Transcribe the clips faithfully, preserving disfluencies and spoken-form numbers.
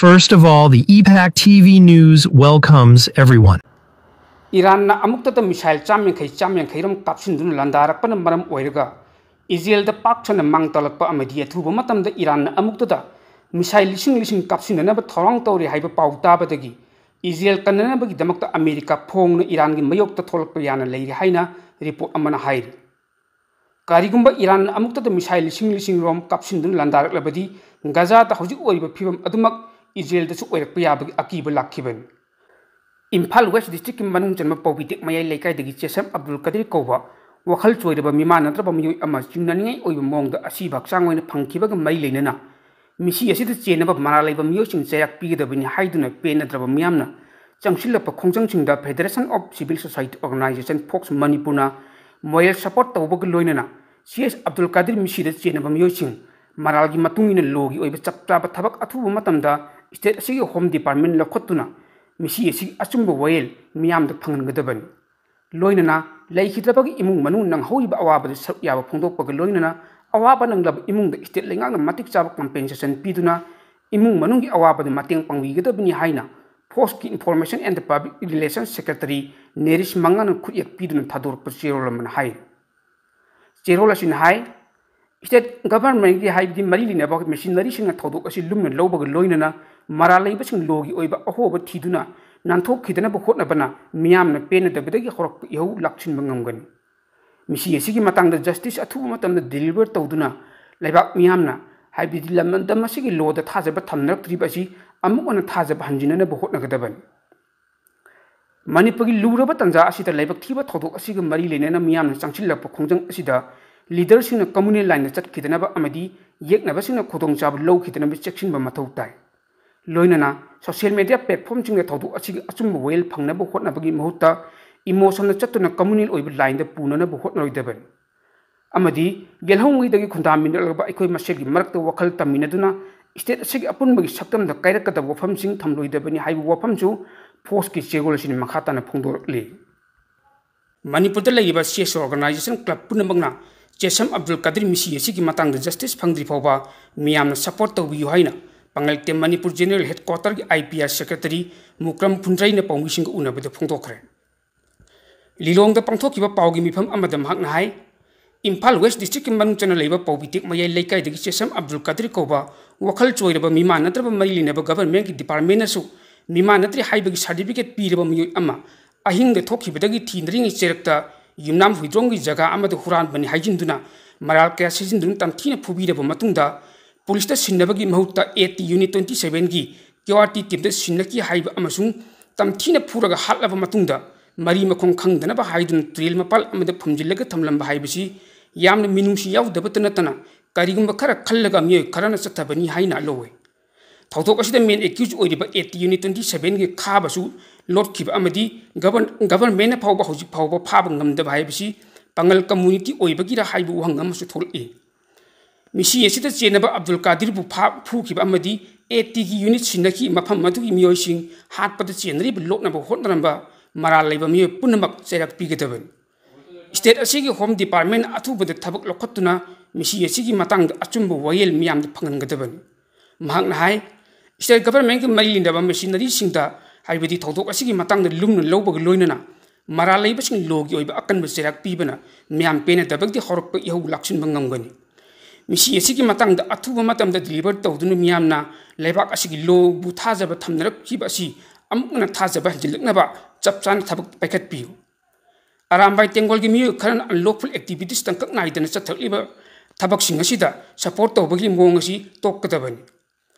First of all, the E PAK T V News welcomes everyone. ꯏꯔꯥꯟꯅ ꯑꯃꯨꯛꯇꯗ missile ꯆꯥꯝ ꯌꯥꯡꯈꯩ ꯆꯥꯝ ꯌꯥꯡꯈꯩꯔꯣꯝ ꯀꯥꯞꯁꯤꯟꯗꯨꯅ ꯂꯥꯟꯗꯥꯔꯛꯄꯅ ꯃꯔꯝ ꯑꯣꯏꯔꯒ ꯏꯖꯔꯦꯜꯗ ꯄꯥꯛ ꯁꯟꯅ ꯃꯥꯡ ꯇꯥꯛꯂꯛꯄ ꯑꯃꯗꯤ ꯑꯊꯨꯕ ꯃꯇꯝꯗ ꯏꯔꯥꯟꯅ ꯑꯃꯨꯛꯇꯗ ꯃꯤꯁꯥꯏꯜ ꯂꯤꯁꯤꯡ ꯂꯤꯁꯤꯡ ꯀꯥꯞꯁꯤꯟꯅꯅꯕ ꯊꯧꯔꯥꯡ ꯇꯧꯔꯤ ꯍꯥꯏꯕ ꯄꯥꯎ ꯇꯥꯕꯗꯒꯤ ꯏꯖꯔꯦꯜ ꯀꯟꯅꯅꯕꯒꯤꯗꯃꯛꯇ ꯑꯃꯦꯔꯤꯀꯥ ꯐꯣꯡꯅ ꯏꯔꯥꯟꯒꯤ ꯃꯥꯌꯣꯛꯇ ꯊꯣꯛꯂꯛꯄ ꯌꯥꯅ ꯂꯩꯔꯤ ꯍꯥꯏꯅ ꯔꯤꯄꯣꯔꯠ ꯑꯃꯅ ꯍꯥꯏꯔꯤ꯫ ꯀꯔꯤꯒꯨꯝꯕ ꯏꯔꯥꯟꯅ ꯑꯃꯨꯛꯇꯗ ꯃꯤꯁꯥꯏꯜ ꯂꯤꯁꯤꯡ ꯂꯤꯁꯤꯡ ꯔꯣꯝ ꯀꯥꯞꯁꯤꯟꯗꯨꯅ ꯂꯥꯟꯗꯥꯔꯛꯂꯕꯗꯤ ꯒꯖꯥꯗ ꯍꯧꯖꯤꯛ ꯑꯣꯏꯔꯤꯕ ꯐꯤꯕꯝ ꯑꯗꯨꯃꯛ ꯏꯖꯔꯦꯜꯗꯁꯨ ꯑꯣꯏꯔꯛꯄ ꯌꯥꯕꯒꯤ ꯑꯀꯤꯕ ꯂꯥꯛꯈꯤꯕꯅꯤ꯫ ꯏꯝꯐꯥꯜ ꯋꯦꯁ ꯗꯤꯁꯇ꯭ꯔꯤꯛꯀꯤ ꯃꯅꯨꯡ ꯆꯟꯕ ꯄꯧꯕꯤꯇꯦꯛ ꯃꯌꯥꯏ ꯂꯩꯀꯥꯏꯗꯒꯤ ꯆꯦꯁꯝ ꯑꯕꯗꯨꯜ ꯀꯗꯤꯔ ꯀꯧꯕ ꯋꯥꯈꯜ ꯆꯣꯏꯔꯕ ꯃꯤꯃꯥꯟꯅꯗ꯭ꯔꯕ ꯃꯤꯑꯣꯏ ꯑꯃ ꯆꯤꯡꯅꯅꯤꯡꯉꯥꯏ ꯑꯣꯏꯕ ꯃꯑꯣꯡꯗ ꯑꯁꯤꯕ ꯍꯛꯆꯥꯡ ꯑꯣꯏꯅ ꯐꯪꯈꯤꯕꯒ ꯃꯔꯤ ꯂꯩꯅꯅ ꯃꯤꯁꯤ ꯑꯁꯤꯗ ꯆꯦꯟꯅꯕ ꯃꯔꯥꯜ ꯂꯩꯕ ꯃꯤꯑꯣꯏꯁꯤꯡ ꯆꯩꯔꯥꯛ ꯄꯤꯒꯗꯕꯅꯤ ꯍꯥꯏꯗꯨꯅ ꯄꯦꯟꯅꯗ꯭ꯔꯕ ꯃꯤꯌꯥꯝꯅ ꯆꯪꯁꯤꯜꯂꯛꯄ ꯈꯣꯡꯖꯪꯁꯤꯡꯗ Federation of Civil Society Organization, fox ꯃꯅꯤꯄꯨꯔꯅ moral support ꯇꯧꯕꯒ ꯂꯣꯏꯅꯅ ꯁꯤ ꯑꯦꯁ ꯑꯕꯗꯨꯜ ꯀꯥꯗꯤꯔ ꯃꯤꯁꯤꯗ ꯆꯦꯟꯅꯕ ꯃꯤꯑꯣꯏꯁꯤꯡ ꯃꯔꯥꯜꯒꯤ ꯃꯇꯨꯡ ꯏꯟꯅ ꯂꯣꯒꯤ ꯑꯣꯏꯕ ꯆꯞ ꯆꯥꯕ ꯊꯕꯛ ꯑꯊꯨꯕ ꯃꯇꯝꯗ ꯁ꯭ꯇꯦꯠ ꯑꯁꯤꯒꯤ ꯍꯣꯝ ꯗꯤꯄꯥꯔꯠꯃꯦꯟ ꯂꯧꯈꯠꯇꯨꯅ ꯃꯤꯁꯤ ꯑꯁꯤꯒꯤ ꯑꯆꯨꯝꯕ ꯋꯥꯌꯦꯜ ꯃꯤꯌꯥꯝꯗ ꯐꯪꯍꯟꯒꯗꯕꯅꯤ꯫ ꯂꯣꯏꯅꯅ ꯂꯩꯈꯤꯗ꯭ꯔꯕꯒꯤ ꯏꯃꯨꯡ ꯃꯅꯨꯡ ꯅꯪꯍꯧꯔꯤꯕ ꯑꯋꯥꯕꯗ ꯁꯔꯨꯛ ꯌꯥꯕ ꯐꯣꯡꯗꯣꯛꯄꯒ ꯂꯣꯏꯅꯅ ꯑꯋꯥꯕ ꯅꯪꯂꯕ ꯏꯃꯨꯡꯗ ꯁ꯭ꯇꯦꯠ ꯂꯩꯉꯥꯛꯅ ꯃꯇꯤꯛ ꯆꯥꯕ ꯀꯝꯄꯦꯟꯁꯦꯁꯟ ꯄꯤꯗꯨꯅ ꯏꯃꯨꯡ ꯃꯅꯨꯡꯒꯤ ꯑꯋꯥꯕꯗ ꯃꯇꯦꯡ ꯄꯥꯡꯕꯤꯒꯗꯕꯅꯤ ꯍꯥꯏꯅ ꯐꯣꯛꯁꯀꯤ Information and Public Relations Secretary ꯅꯦꯔꯤꯁ ꯃꯉꯥꯅ ꯈꯨꯠꯌꯦꯛ ꯄꯤꯗꯨꯅ ꯊꯥꯗꯣꯔꯛꯄ ꯆꯦꯔꯣꯜ ꯑꯃꯅ ꯍꯥꯏꯔꯤ꯫ ꯆꯦꯔꯣꯜ ꯑꯁꯤꯅ ꯍꯥꯏ, ꯁ꯭ꯇꯦꯠ ꯒꯚꯔꯟꯃꯦꯟꯠꯀꯤ ꯍꯥꯏꯕꯗꯤ ꯃꯔꯤ ꯂꯩꯅꯕ ꯃꯦꯁꯤꯅꯔꯤꯁꯤꯡꯅ ꯊꯧꯗꯣꯛ ꯑꯁꯤ ꯂꯨꯝꯅ ꯂꯧꯕꯒ ꯂꯣꯏꯅꯅ ꯃꯔꯥꯜ ꯂꯩꯕꯁꯤꯡ ꯂꯣꯒꯤ ꯑꯣꯏꯕ ꯑꯍꯣꯕ ꯊꯤꯗꯨꯅ ꯅꯥꯟꯊꯣꯛꯈꯤꯗꯅꯕ ꯍꯣꯠꯅꯕꯅ ꯃꯤꯌꯥꯝꯅ ꯄꯦꯟꯅꯗꯕꯗꯒꯤ ꯍꯧꯔꯛꯄ ꯏꯍꯧ ꯂꯥꯛꯁꯤꯟꯕ ꯉꯝꯒꯅꯤ꯫ ꯃꯤꯁꯤ ꯑꯁꯤꯒꯤ ꯃꯇꯥꯡꯗ ꯖꯁꯇꯤꯁ ꯑꯊꯨꯕ ꯃꯇꯝꯗ ꯗꯤꯂꯤꯚꯔ ꯇꯧꯗꯨꯅ ꯂꯩꯕꯥꯛ ꯃꯤꯌꯥꯝꯅ ꯍꯥꯏꯕꯗꯤ ꯂꯝꯗꯝ ꯑꯁꯤꯒꯤ ꯂꯣꯗ ꯊꯥꯖꯕ ꯊꯝꯅꯔꯛꯇ꯭ꯔꯤꯕ ꯑꯁꯤ ꯑꯃꯨꯛ ꯍꯟꯅ ꯊꯥꯖꯕ ꯍꯟꯖꯤꯟꯅꯅꯕ ꯍꯣꯠꯅꯒꯗꯕꯅꯤ꯫ ꯃꯅꯤꯄꯨꯔꯒꯤ ꯂꯨꯔꯕ ꯇꯥꯟꯖꯥ ꯑꯁꯤꯗ ꯂꯥꯏꯕꯛ ꯊꯤꯕ ꯊꯧꯗꯣꯛ ꯑꯁꯤꯒ ꯃꯔꯤ ꯂꯩꯅꯅ ꯃꯤꯌꯥꯝꯅ ꯆꯪꯁꯤꯜꯂꯛꯄ ꯈꯣꯡꯖꯪ ꯑꯁꯤꯗ ꯂꯤꯗꯔꯁꯤꯡꯅ ꯀꯝꯃ꯭ꯌꯨꯅꯦꯜ ꯂꯥꯏꯟꯗ ꯆꯠꯈꯤꯗꯅꯕ ꯑꯃꯗꯤ ꯌꯦꯛꯅꯕꯁꯤꯡꯅ ꯈꯨꯗꯣꯡꯆꯥꯕ ꯂꯧꯈꯤꯗꯅꯕ ꯆꯦꯛꯁꯤꯟꯕ ꯃꯊꯧ ꯇꯥꯏ꯫ ꯂꯣꯏꯅꯅ ꯁꯣꯁꯤꯌꯦꯜ ꯃꯤꯗꯤꯌꯥ ꯄ꯭ꯂꯦꯠꯐꯣꯝꯁꯤꯡꯗ ꯊꯧꯗꯣꯛ ꯑꯁꯤꯒꯤ ꯑꯆꯨꯝꯕ ꯋꯥꯌꯦꯜ ꯐꯪꯅꯕ ꯍꯣꯠꯅꯕꯒꯤ ꯃꯍꯨꯠꯇ ꯏꯃꯣꯁꯟꯗ ꯆꯠꯇꯨꯅ ꯀꯝꯃ꯭ꯌꯨꯅꯦꯜ ꯑꯣꯏꯕ ꯂꯥꯏꯟꯗ ꯄꯨꯅꯅꯕ ꯍꯣꯠꯅꯔꯣꯏꯗꯕꯅꯤ꯫ ꯑꯃꯗꯤ ꯒꯦꯜꯍꯧꯉꯩꯗꯒꯤ ꯈꯨꯟꯗꯥꯃꯤꯟꯅꯔꯛꯂꯕ ꯑꯩꯈꯣꯏ ꯃꯁꯦꯜꯒꯤ ꯃꯔꯛꯇ ꯋꯥꯈꯜ ꯇꯝꯃꯤꯟꯅꯗꯨꯅ ꯁ꯭ꯇꯦꯠ ꯑꯁꯤꯒꯤ ꯑꯄꯨꯟꯕꯒꯤ ꯁꯛꯇꯝꯗ ꯀꯥꯏꯔꯛꯀꯗꯕ ꯋꯥꯐꯝꯁꯤꯡ ꯊꯝꯂꯣꯏꯗꯕꯅꯤ ꯍꯥꯏꯕ ꯋꯥꯐꯝꯁꯨ ꯐꯣꯔꯁꯀꯤ ꯆꯦꯔꯣꯜ ꯑꯁꯤꯅ ꯃꯈꯥ ꯇꯥꯅ ꯐꯣꯡꯗꯣꯔꯛꯂꯤ꯫ ꯃꯅꯤꯄꯨꯔꯗ ꯂꯩꯔꯤꯕ ꯁꯤ ꯑꯦꯁ ꯑꯣꯔꯒꯅꯥꯏꯖꯦꯁꯟ ꯀ꯭ꯂꯕ ꯄꯨꯝꯅꯃꯛꯅ ꯆꯦꯁꯝ ꯑꯕꯗꯨꯜ ꯀꯥꯗꯤꯔ ꯃꯤꯁꯤ ꯑꯁꯤꯒꯤ ꯃꯇꯥꯡꯗ ꯖꯁꯇꯤꯁ ꯐꯪꯗ꯭ꯔꯤ ꯐꯥꯎꯕ ꯃꯤꯌꯥꯝꯅ ꯁꯄꯣꯔꯠ ꯇꯧꯕꯤꯌꯨ ꯍꯥꯏꯅ ꯄꯥꯉꯜ ꯇꯦꯝ ꯃꯅꯤꯄꯨꯔ ꯖꯦꯅꯔꯦꯜ ꯍꯦꯗꯀ꯭ꯋꯥꯇꯔꯒꯤ I P R secretary Mukram ꯐꯨꯟꯗ꯭ꯔꯩꯅ ꯄꯥꯎꯃꯤꯁꯤꯡꯒ ꯎꯅꯕꯗ ꯐꯣꯡꯗꯣꯛꯈ꯭ꯔꯦ꯫ ꯂꯤꯂꯣꯡꯗ ꯄꯥꯡꯊꯣꯛꯈꯤꯕ ꯄꯥꯎꯒꯤ ꯃꯤꯐꯝ ꯑꯃꯗ ꯃꯍꯥꯛꯅ ꯍꯥꯏ, ꯏꯝꯐꯥꯜ ꯋꯦꯁ ꯗꯤꯁꯇ꯭ꯔꯤꯛꯀꯤ ꯃꯅꯨꯡ ꯆꯟꯅ ꯂꯩꯕ ꯄꯧꯕꯤꯇꯦꯛ ꯃꯌꯥꯏ ꯂꯩꯀꯥꯏꯗꯒꯤ ꯆꯦꯁꯝ ꯑꯕꯗꯨꯜ ꯀꯥꯗꯤꯔ ꯀꯧꯕ ꯋꯥꯈꯜ ꯆꯣꯏꯔꯕ, ꯃꯤꯃꯥꯟꯅꯗ꯭ꯔꯕ ꯃꯔꯤ ꯂꯩꯅꯕ ꯒꯚꯔꯟꯃꯦꯟꯠꯀꯤ ꯗꯤꯄꯥꯔꯠꯃꯦꯟꯠꯅꯁꯨ ꯃꯤꯃꯥꯟꯅꯗ꯭ꯔꯦ ꯍꯥꯏꯕꯒꯤ ꯁꯥꯔꯇꯤꯐꯤꯀꯦꯠ ꯄꯤꯔꯕ ꯃꯤꯑꯣꯏ ꯑꯃ ꯑꯍꯤꯡꯗ ꯊꯣꯛꯈꯤꯕꯗꯒꯤ ꯊꯤꯅꯔꯤꯉꯩ ꯆꯩꯔꯛꯇ ꯌꯨꯝꯅꯥꯝ ꯍꯨꯏꯗ꯭ꯔꯣꯝꯒꯤ ꯖꯒꯥ ꯑꯃꯗ ꯍꯨꯔꯥꯟꯕꯅꯤ ꯍꯥꯏꯖꯤꯟꯗꯨꯅ ꯃꯔꯥꯜ ꯀꯌꯥ ꯁꯤꯖꯤꯟꯗꯨꯅ ꯇꯝꯊꯤꯅ ꯐꯨꯕꯤꯔꯕ ꯃꯇꯨꯡꯗ ꯄꯨꯂꯤꯁꯇ ꯁꯤꯟꯅꯕꯒꯤ ꯃꯍꯨꯠꯇ ꯑꯦ ꯇꯤ ꯌꯨꯅꯤꯠ ꯇ꯭ꯋꯦꯟꯇꯤ ꯁꯚꯦꯟꯒꯤ ꯀ꯭ꯌꯨ ꯑꯥꯔ ꯇꯤ ꯇꯤꯝꯗ ꯁꯤꯟꯅꯈꯤ ꯍꯥꯏꯕ ꯑꯃꯁꯨꯡ ꯇꯝꯊꯤꯅ ꯐꯨꯔꯒ ꯍꯥꯠꯂꯕ ꯃꯇꯨꯡꯗ ꯃꯔꯤ ꯃꯈꯣꯡ ꯈꯪꯗꯅꯕ ꯍꯥꯏꯗꯨꯅ ꯇꯨꯔꯦꯜ ꯃꯄꯥꯜ ꯑꯃꯗ ꯐꯨꯝꯖꯤꯜꯂꯒ ꯊꯝꯂꯝꯕ ꯍꯥꯏꯕꯁꯤ ꯌꯥꯝꯅ ꯃꯤꯅꯨꯡꯁꯤ ꯌꯥꯎꯗꯕꯇ ꯅꯠꯇꯅ ꯀꯔꯤꯒꯨꯝꯕ ꯈꯔ ꯈꯜꯂꯒ ꯃꯤꯑꯣꯏ ꯈꯔꯅ ꯆꯠꯊꯕꯅꯤ ꯍꯥꯏꯅ ꯂꯧꯏ꯫ ꯊꯧꯗꯣꯛ ꯑꯁꯤꯗ ꯃꯦꯟ ꯑꯦꯀ꯭ꯌꯨꯖ ꯑꯣꯏꯔꯤꯕ ꯑꯦ ꯇꯤ ꯌꯨꯅꯤꯠ ꯇ꯭ꯋꯦꯟꯇꯤ ꯁꯚꯦꯟꯒꯤ ꯈꯥꯕꯁꯨ ꯂꯣꯠꯈꯤꯕ ꯑꯃꯗꯤ ꯒꯕꯔꯟ-, ꯒꯕꯔꯟꯃꯦꯟꯠꯅ ꯐꯥꯎꯕ ꯍꯧꯖꯤꯛ ꯐꯥꯎꯕ ꯐꯥꯕ ꯉꯝꯗꯕ ꯍꯥꯏꯕꯁꯤ ꯄꯥꯉꯜ ꯀꯝꯃ꯭ꯌꯨꯅꯤꯇꯤ ꯑꯣꯏꯕꯒꯤꯔ ꯍꯥꯏꯕ ꯋꯥꯍꯪ ꯑꯃꯁꯨ ꯊꯣꯛꯂꯛꯏ꯫ ꯃꯤꯁꯤ ꯑꯁꯤꯗ ꯆꯦꯟꯅꯕ ꯑꯕꯗꯨꯜ ꯀꯥꯗꯤꯔꯕꯨ ꯐꯥ-, ꯐꯨꯈꯤꯕ ꯑꯃꯗꯤ ꯑꯦ ꯇꯤꯒꯤ ꯌꯨꯅꯤꯠ ꯁꯤꯟꯅꯈꯤ ꯃꯐꯝ ꯑꯗꯨꯒꯤ ꯃꯤꯑꯣꯏꯁꯤꯡ ꯍꯥꯠꯄꯗ ꯆꯦꯟꯅꯔꯤꯕ ꯂꯣꯠꯅꯕ ꯍꯣꯠꯅꯔꯝꯕ ꯃꯔꯥꯜ ꯂꯩꯕ ꯃꯤꯑꯣꯏ ꯄꯨꯝꯅꯃꯛ ꯆꯩꯔꯥꯛ ꯄꯤꯒꯗꯕꯅꯤ꯫ ꯁ꯭ꯇꯦꯠ ꯑꯁꯤꯒꯤ ꯍꯣꯝ ꯗꯤꯄꯥꯔꯠꯃꯦꯟꯠ ꯑꯊꯨꯕꯗ ꯊꯕꯛ ꯂꯧꯈꯠꯇꯨꯅ ꯃꯤꯁꯤ ꯑꯁꯤꯒꯤ ꯃꯇꯥꯡꯗ ꯑꯆꯨꯝꯕ ꯋꯥꯌꯦꯜ ꯃꯤꯌꯥꯝꯗ ꯐꯪꯍꯟꯒꯗꯕꯅꯤ꯫ ꯃꯍꯥꯛꯅ ꯍꯥꯏ, ꯁ꯭ꯇꯦꯠ ꯒꯚꯔꯟꯃꯦꯟꯠꯀꯤ ꯃꯔꯤ ꯂꯩꯅꯕ ꯃꯦꯁꯤꯅꯔꯤꯁꯤꯡꯗ ꯍꯥꯏꯕꯗꯤ ꯊꯧꯗꯣꯛ ꯑꯁꯤꯒꯤ ꯃꯇꯥꯡꯗ ꯂꯨꯝꯅ ꯂꯧꯕꯒ ꯂꯣꯏꯅꯅ ꯃꯔꯥꯜ ꯂꯩꯕꯁꯤꯡ ꯂꯣꯒꯤ ꯑꯣꯏꯕ ꯑꯀꯟꯕ ꯆꯩꯔꯥꯛ ꯄꯤꯕꯅ ꯃꯤꯌꯥꯝ ꯄꯦꯟꯅꯗꯕꯒꯤ ꯍꯧꯔꯛꯄ ꯏꯍꯧ ꯂꯥꯛꯁꯤꯟꯕ ꯉꯝꯒꯅꯤ꯫ ꯃꯤꯁꯤ ꯑꯁꯤꯒꯤ ꯃꯇꯥꯡꯗ ꯑꯊꯨꯕ ꯃꯇꯝꯗ ꯗꯤꯂꯤꯚꯔ ꯇꯧꯗꯨꯅ ꯃꯤꯌꯥꯝꯅ ꯂꯩꯕꯥꯛ ꯑꯁꯤꯒꯤ ꯂꯣꯕꯨ ꯊꯥꯖꯕ ꯊꯝꯅꯔꯛꯈꯤꯕ ꯑꯁꯤ ꯑꯃꯨꯛ ꯍꯟꯅ ꯊꯥꯖꯕ ꯍꯟꯖꯤꯜꯂꯛꯅꯕ ꯆꯞ ꯆꯥꯅ ꯊꯕꯛ ꯄꯥꯏꯈꯠꯄꯤꯌꯨ꯫ ꯑꯔꯥꯝꯕꯥꯏ ꯇꯦꯡꯒꯣꯜꯒꯤ ꯃꯤꯑꯣꯏ ꯈꯔꯅ unlawful activities ꯇꯥꯡꯀꯛ ꯅꯥꯏꯗꯅ ꯆꯠꯊꯔꯛꯂꯤꯕ ꯊꯕꯛꯁꯤꯡ ꯑꯁꯤꯗ support ꯇꯧꯕꯒꯤ ꯃꯑꯣꯡ ꯑꯁꯤ ꯇꯣꯛꯀꯗꯕꯅꯤ꯫